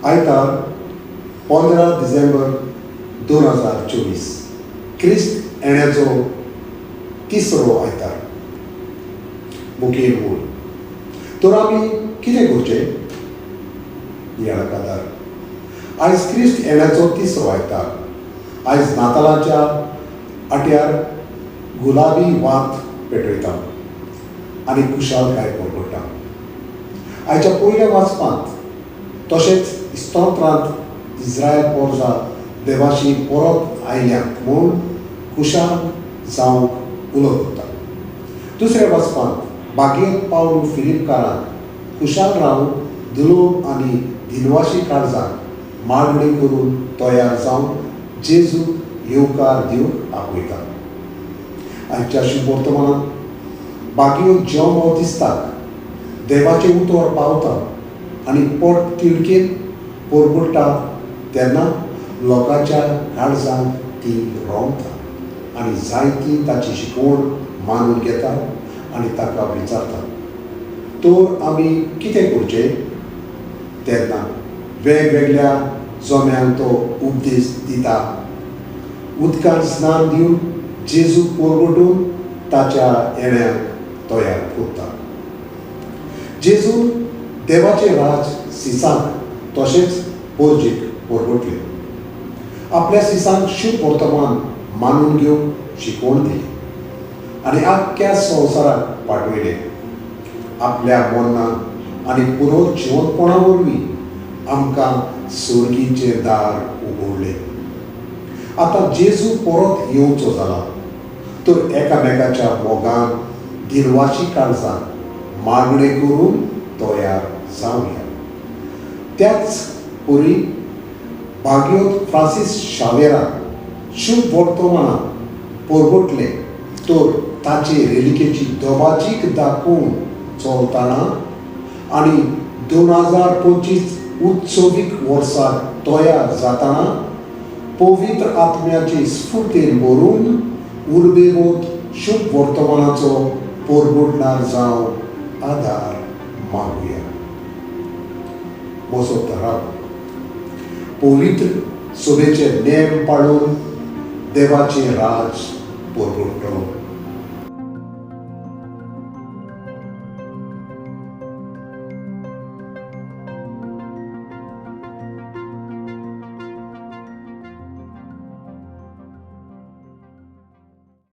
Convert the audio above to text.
आयतार 15 डिसेंबर 2024, क्रिस्त येण्याचो तिसरो आयतार. मुखेल मूळ, तर आमी कितें करचें? नियाळकादार, आयज क्रिस्त येण्याचो तिसरो आयतार. आयज नातालाच्या आट्यार गुलाबी वात पेटयता आनी खुशालकाय परगट्टा. आयच्या पयल्या वाचपांत तशेंच स्तोत्रांत इस्रायल पोरजा देवाशी परत आयल्यात म्हूण खुशाल जावंक उलो करता. दुसऱ्या वाचपांत बागेत पावलू फिलीपकारांक खुशाल रावन दुलोब आनी दिनवाशी काळजाक मागणी करून तयार जावन जेजूक येवकार दिवंक आपयता. आयच्या शुभ वर्तमानात बागयो जेवण दिसतात, देवाचें उतर पावता आनी पोट तिडकेन परगट्टा तेन्ना लोकांच्या काळजांत ती रोमता आनी जायतीं ताची शिकवण मानून घेता आनी ताका विचारता, तर आमी कितें करचें? तेन्ना वेगवेगळ्या जम्यांक तो उपदेश दिता. उदकान स्नान दिवन जेजू परगटून ताच्या येण्याक तयार करता. जेजून देवाचें राज सिसांक तशेंच पोरजीक परगटलें. आपल्या सिसांक शुभ वर्तमान मानून घेवंक शिकवण दिली आनी आख्ख्या संवसाराक पाठवयलें. आपल्या मरणान आनी पुरो जिवंतपणा वरवीं आमकां सर्गीचें दार उगडलें. आतां जेजू परत येवचो जाला, तर एकामेकाच्या मोगान दिनवाशी काळजान मागणें करून तयार जावया. त्याच परी भाग्योत फ्रांसीस शावेरान शुभ वर्तमानात परगटलें, तर ताचे रेलिकेची दबाजीक दाखोवन चलतना आनी 2025 उत्सवीक वर्साक तयार जातना पवित्र आत्म्याची स्फूर्तीन भरून उर्बेवत शुभ वर्तमानाचो परगटणार जावंक आदार मागुया. म्हजो थराव, पवित्र सभेचे नेम पाळून देवाचें राज परगटलो.